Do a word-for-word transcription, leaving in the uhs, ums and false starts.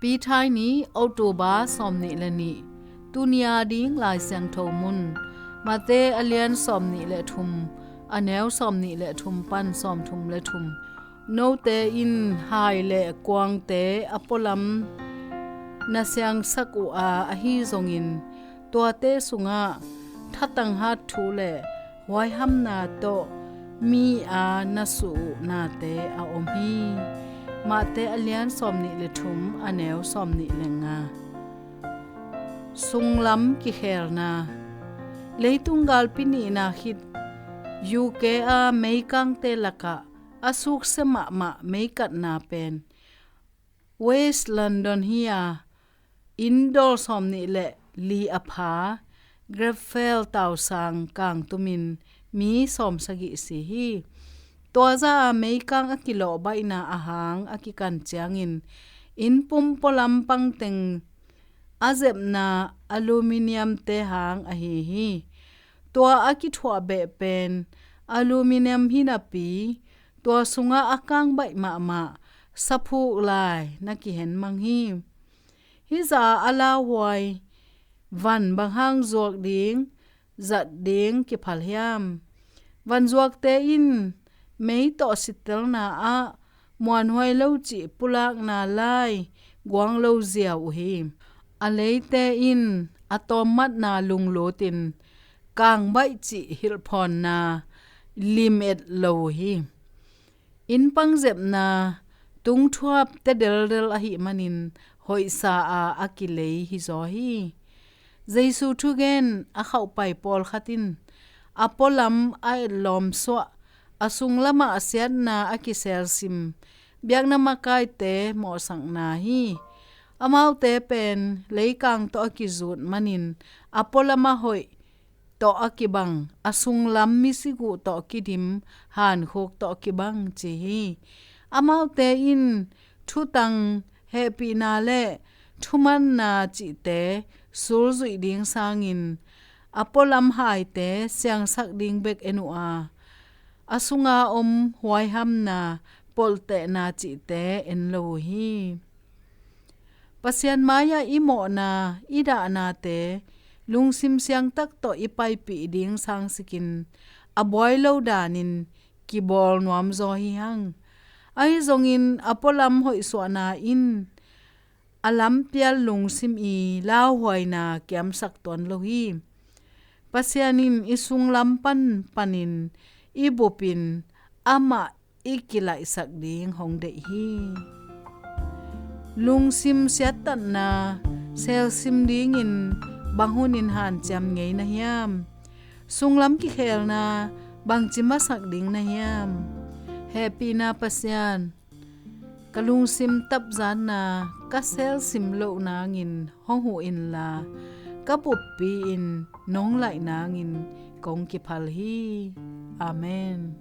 Pi Thai ni, October sawmnih le nih. Tuni a ding Lai Siangtho mun, Mate a lian sawmnih le thum, a neu sawmnih le thum pan sawmthum le thum. Note in hai le kuangte a pualam na siangsak uh a, ahi zongin tuate sungah thatanghat thu le huaihamna tawh mi a na suh uh nate a om hi. Mate a lian sawmnih le thum, a neu sawmnih le nga. Sunglam kikhelna. Leitung galpi nihna khit U K a meikangte lakah a suksia mahmah meikatna pen West London hi a, inn dawl sawmnih le li a pha Grenfell tausang kangtumin mi sawmsagih si hi. Tua za a meikang a kilawhbaihna a hang a kikan ciangin inn pum pualam pangteng a zepna aluminium-te hang ahi hi. Tua a kithuah beh pen aluminium hi napi, tua sungah a kangbaih mahmah saphuk lai na kihen mang hi. Hih za a lauhuai van bang hang zuak ding, zat ding kiphal hiam? Vanzuakte in mei tawh sittelna ah muanhuai lo cih pulakna lai guang lo ziau uh hi. A leite in a tawmmatna lunglut in kangbaih cih hilhphawnna lim et lo uh hi. Inn pang zepna tungthuap te deldel ahih manin hoihsa a a kilei hizaw hi. Jesu thugen a khauhpai pawlkhat in a pualam a etlawm suah, a sunglamah siatna a kiselsim biakna makaite mawhsakna hi. Amaute pen leikang tawh a kizut manin a pualam a hoih tawh a kibang, a sunglam misiguh tawh kidim, hankhuk tawh kibang ci hi. Amaute in thutang, hehpihna le thumanna cihte sulzuih ding sangin a pualam haite siangsak ding bek en uh a, a sunga om huaihamna, polhtehna cihte en lo uh hi. Pasian mai-ah i mawhna, i dahnate lungsim siangtak tawh i paipih ding sangsikin a buai lo danin kibawl nuamzaw hi hang. Ahi zongin a pualam hoihsuahna in a lampial lungsim i lauhuaina kiamsak tuan lo hi. Pasian in i sunglam pan panin i bupin amah i kilaihsak ding hong deih hi. Lungsim siattatna selsim dingin bang hunin hanciam ngei na hiam? Sunglam kikhelna bangci masak ding na hiam? Hehpihna Pasian, ka lungsim tapzatna ka selsim loh nangin hong huh inla, ka buppi-in nong laih nangin kong kiphal hi. Amen.